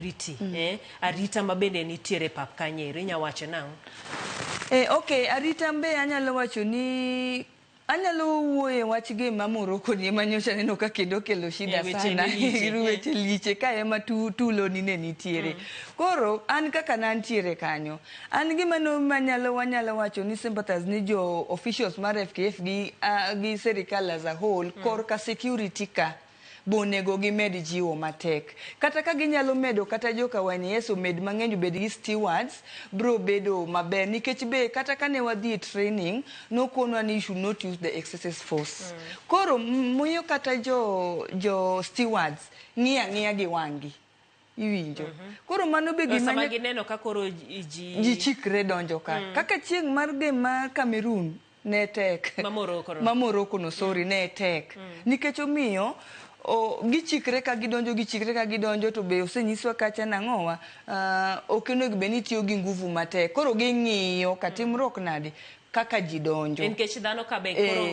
Security, arita ma bende nitiere e pap kanyo ero, inya wacho nang'o? Ok, arita be anyalo wacho ni anyalo wuoyo e wach game ma Morocco ni ema nyocha neno ka kendo kelo shida weche sana. ne liche. Weche liche ka ema tulo ni ne nitiere. Koro an kaka nantiere kanyo, an gima no manyalo wanyalo wacho ni sympathize ni jo officials mar FKF gi serikal as a whole korka security ka bonego gimed jiwo matek. Kata ka ginyalo medo kata joka YNS omed mang'eny, obed gi stewards, bro bedo maber, nikech be kata kane wadhi e training, nokonwa ni you should not use the excessive force. Koro miyo kata jo stewards ng'iyo ang'iya gi wang'gi, iwinjo? Koro mano be gima sama gineno ka koro ji ji chikre donjo ka kaka chieng' mar game mar Cameroon ne tek. Ma Morocco no. Ma Morocco no, sorry, ne tek nikech omiyo gichikre ka gidonjo, gichikre ka gidonjo, to be osenyiswa kacha nang'owa, ok onego bed ni itiyo gi nguvu matek. Koro ging'iyo katimruok nade kaka ji donjo. Nikech dhano ka be koro